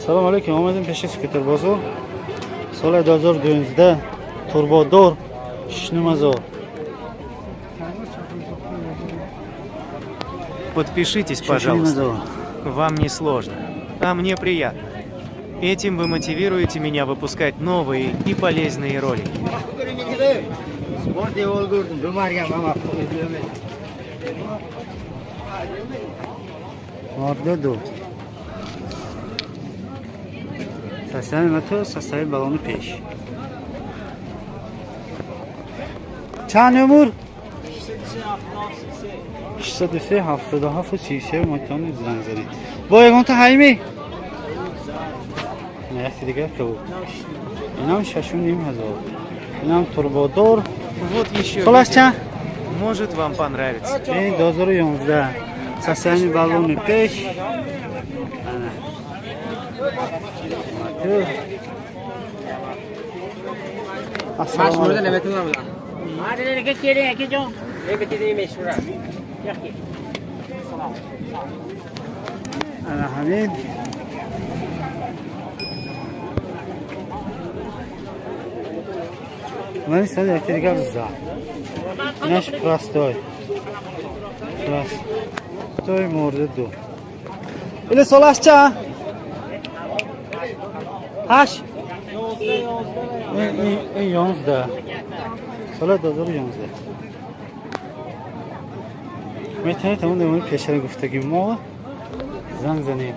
Салом алейкум, омадем пеши скутер бозор. Соли 2012, турбодор, 6,5 ҳазор. Подпишитесь, 6,5 пожалуйста. Ҳазор. Вам не сложно, а мне приятно. Этим вы мотивируете меня выпускать новые и полезные ролики. Sport devor gördüm. Dömergen ama. Морда ду. Сасами мотор, сасами баллони пеш. Чанд умур? 603 77 33 метавонед занг занед. Бо ягонта ҳайми? Не, яке дигар кабуд. Инам 6,5 ҳазор. Инам турбодор. Вот еще Солаш видео. чанд? Может, вам понравится. Ин 2011. Сасами баллони пеш. Ана. Мотор. Ассалому алайкум. Hadi gelin akajon. Ана ҳамин. Ман истад якте дигар за. Инаш простой. Простой морда ду. Или солаш чанд? Ҳашт? Ин 11. Соли 2011. Метавонед ҳамон номери пешара гуфтагӣ мо занг занед.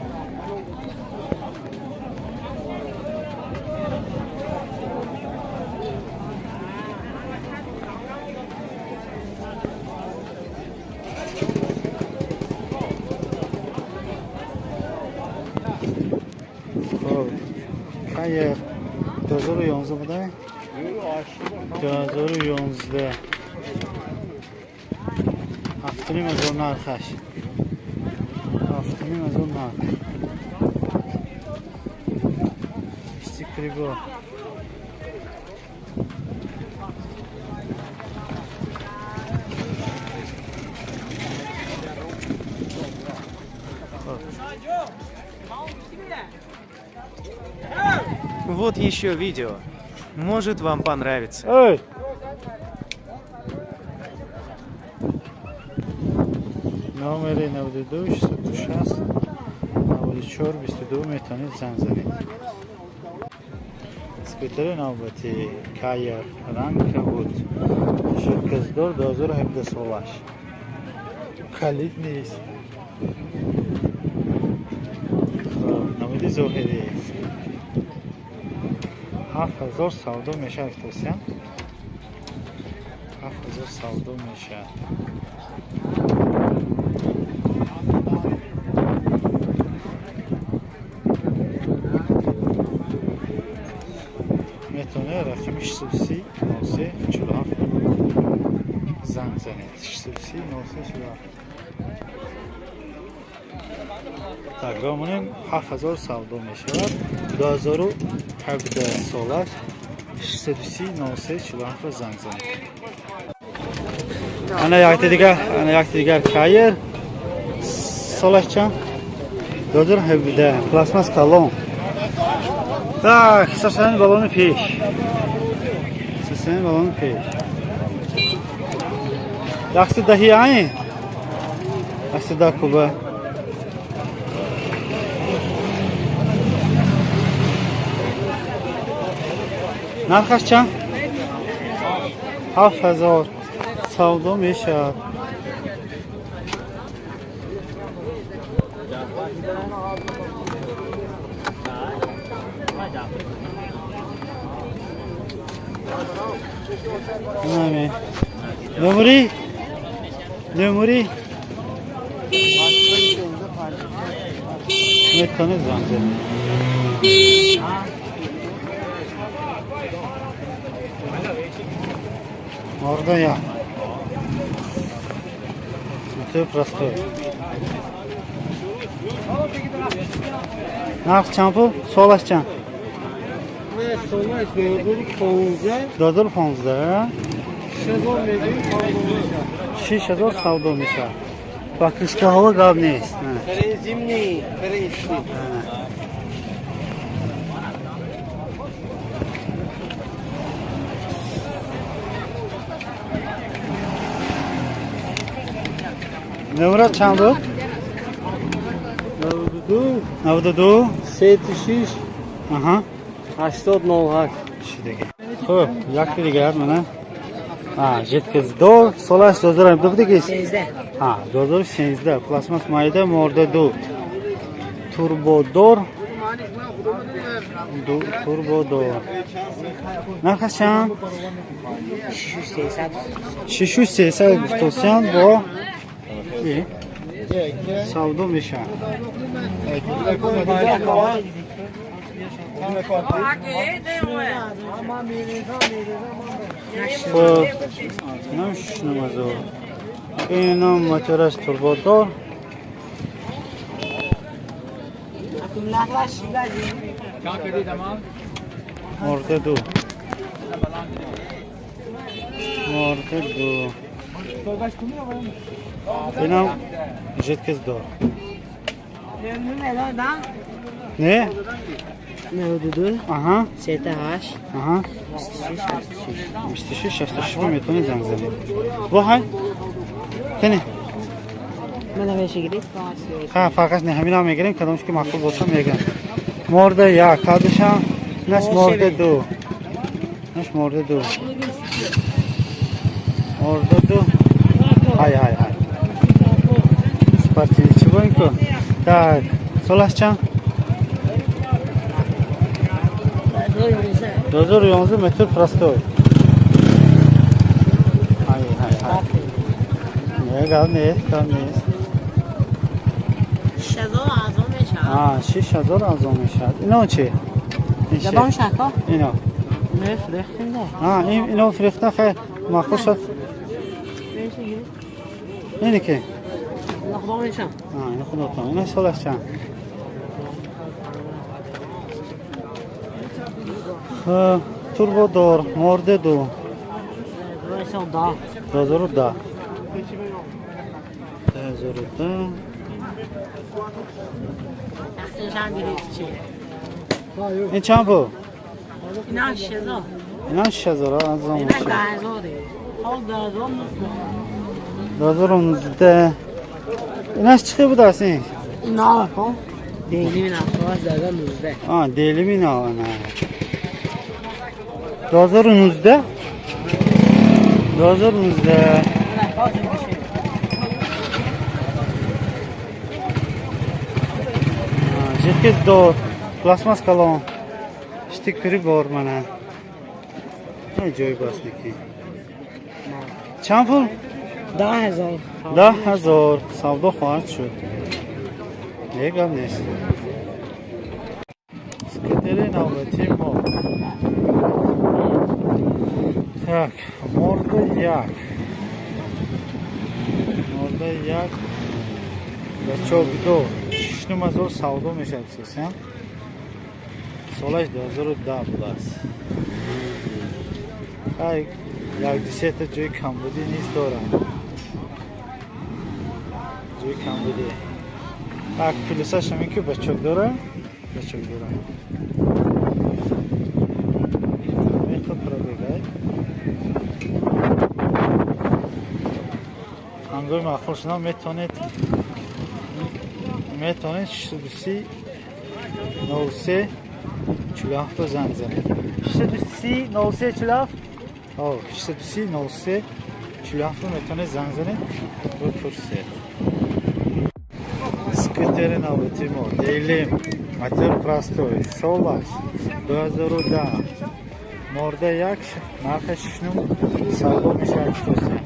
Хоб, хайр, 2011 буда? 2011. 7,5 ҳазор нархаш. 7,5 ҳазор нарх. Стикрибо. Вот еще видео. Может, вам понравится. Эй! Номери 92 660 94 22 метавонед занг занед. Скутери навбати Кайер, ранг кабуд. Ширказдор, 2017 солаш. Калид нест. Хоб, намуди зоҳирӣ. 7000 савдо мешавад, гуфтосиям. 7000 савдо мешавад. Метавонед рақами 630 03 47 занг занед. 630 03 47. Так, ромонем 7000 савдо мешавад. 2017 солаш, 630 03 47 занг занед. Ана якте дигар, ана якте дигар Кайер. Солаш чанд? 2017, пластмас калон. Так, сасани баллони пеш. Сасани баллони пеш. Якси даҳи айн? Якси да куба. Нархаш чанд? 7000 савдо мешавад. Инаме. Номери? Номери? Метавонед занг занед. Морда я. Смотри, простой. Нарх чанд пул? Солаш чанд? Солаш 2015. 2015. 6000 мегӯем, савдо мешавад. 6000 савдо мешавад. Ба крышкаҳо гап нест. Зимний, Номера чанд буд? 92 92 36 Аҳа. 80 08. Чӣ дига? Хуб, якти дигар мана. А, жидкость солаш 2017 будиги? 13. Ҳа, 2013 пластмас майда морда ду. Турбодор. Ду турбодор. Нархаш чанд? 6300. 6300 гуфтосян бо савдо мешавад. Хуб, инам шунамазор. Инам мотораш турбодор. Морда ду. Морда ду. Инам жидкость дор. Не? 92 Аҳа, 38 аҳа. 26 66. 26 66 метавонед занг занед. Воҳай? Тане. Мана мешигирид. Ха, фарқаш не, ҳаминам мегирем, кадомш ки маъқул боша мегирем. Морда як, кадушам, наш морда ду. Наш морда ду. Морда ду. Ҳай, ҳай, ҳай. Спортивный чӣ бо ин ку? Так, солаш чанд? 2011 метр простой. Ҳай, ҳай, ҳай. Не, гап нест, гап нест. 6000 арзон мешавад. А, 6000 арзон мешавад. Ино чӣ? Ин чӣ? Забон шака? Ино. Не, фрехтинда. А, ин ино фирефта хай маъқул шуд. Мешигирид. Ине ки? Худо мешавад. А, ино худотон. Ино солаш чанд? Хуб, турбодор, морде ду. 2010. 2010. 2010. Тахтиншам гирифт чи? Ин чанд буд? Инам 6000. Инам 6000 арзон Инам мешавад. 10000 дига. Ҳол 2019. 2019. Инаш чӣ хел будааст ин? Ина ко? Дейли минам солаш 2019. А, дейли мина ана. 2019. 2019. Жидкость дор, пластмасс калон, штик прибор мана. Ҷои басники. Чанд пул? 10000. 10,000 савдо хоҳад шуд. Не, гап нест. Скутери навбатии мо. Так, морда як. Морда як. Бачок ду. 6,5 савдо мешавад сесям. Солаш 2010 будааст. Хай, як дусета ҷои камбудӣ низ дорам. Ҷои камбудӣ. Так, плюсаш ҳамин ки бачок дора. Бачок дора. Мехо пробегай. Ҳангоми маъқул шудан метавонед 630 03 47 занг занед. 630 03 47. О, 630 03 47 метавонед занг занед бипурсед. Скутери навбати мо Дейлим мотор простой солаш 2010 морда як нархаш шишнум савдо мешавад гуфтосем.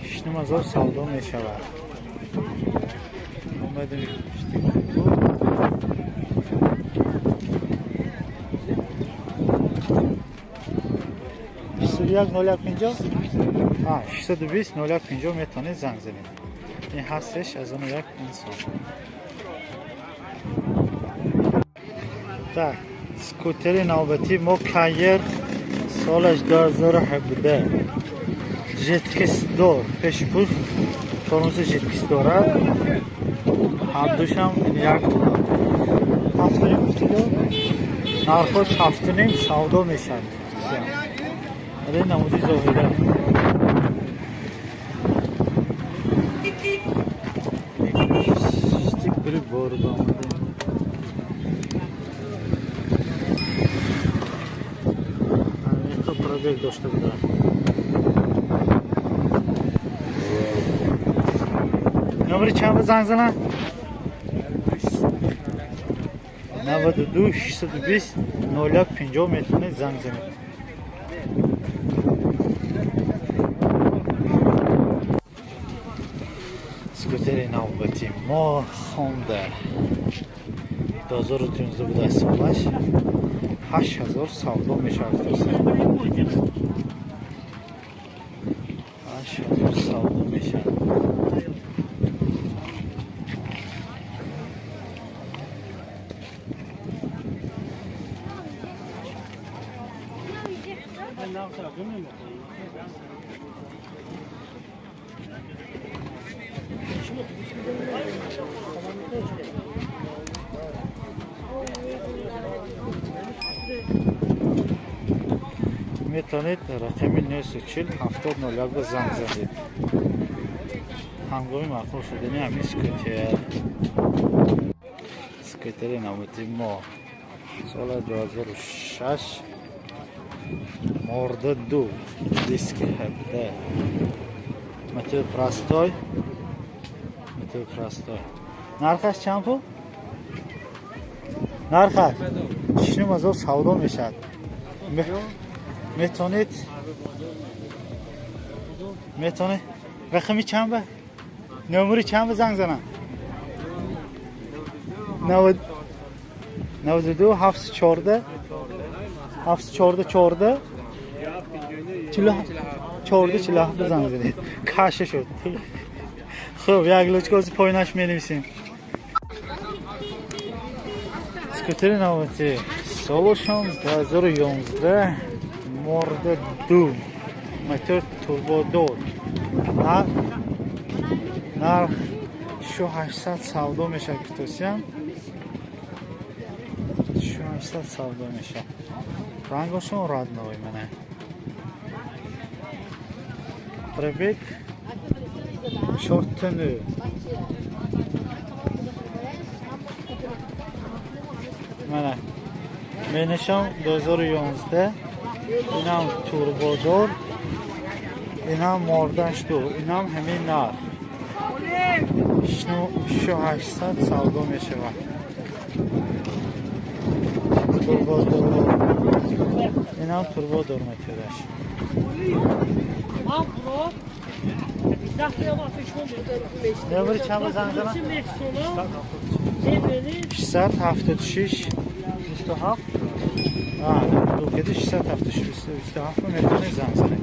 6,5 савдо мешавад. Омадем штик прибор. 61 01 50. А, 620 01 50 метавонед занг занед. Ин ҳастеш аз он як инсон. Так, скутери навбатии мо Кайер солаш 2017. Жидкость дор, пеши пул тормози жидкость дорад. Ҳардушам як 7,5 гуфтиду нархош 7,5 савдо мешавад. Вале намуди зоҳира. Бор ба омадем. Ҳамин пробег дошта будам. Номери чанд ба занг занам? 92 620 01 50 метавонед занг занед. Скутери навбати мо Honda 2019 буда, солаш, 8000 савдо мешавад. 8000 савдо мешавад. Метавонед рақами 940 70 01 ба занг занед ҳангоми маъқул шудани ҳамин скутер. Скутери навбати мо соли 2006, морда 2, диск 17, мотор простой, мотор простой. Нархаш чанд пул? Нархаш 6000 савдо мешавад. Метавонед рақами чанд ба, номери чанд ба занг занам? 92 714 714 14 14 47 занг занед. Каша шуд. Хуб, як лучка ози поинаш менависем. Скутери навбати солошон 2011, морда 2, мотор турбодор, нарх 800 савдо мешавад. Кутосиям 800 савдо мешавад. Рангошон родной, мана, пробег чортану. Мана, менешам 2011, инам турбодор, инам мордаш ду, инам ҳамин нарх, 800 савдо мешавад. Турбодор, инам турбодор мотораш. Номери чанд ба занг занам? 676 27 676 27 метавонед занг занед.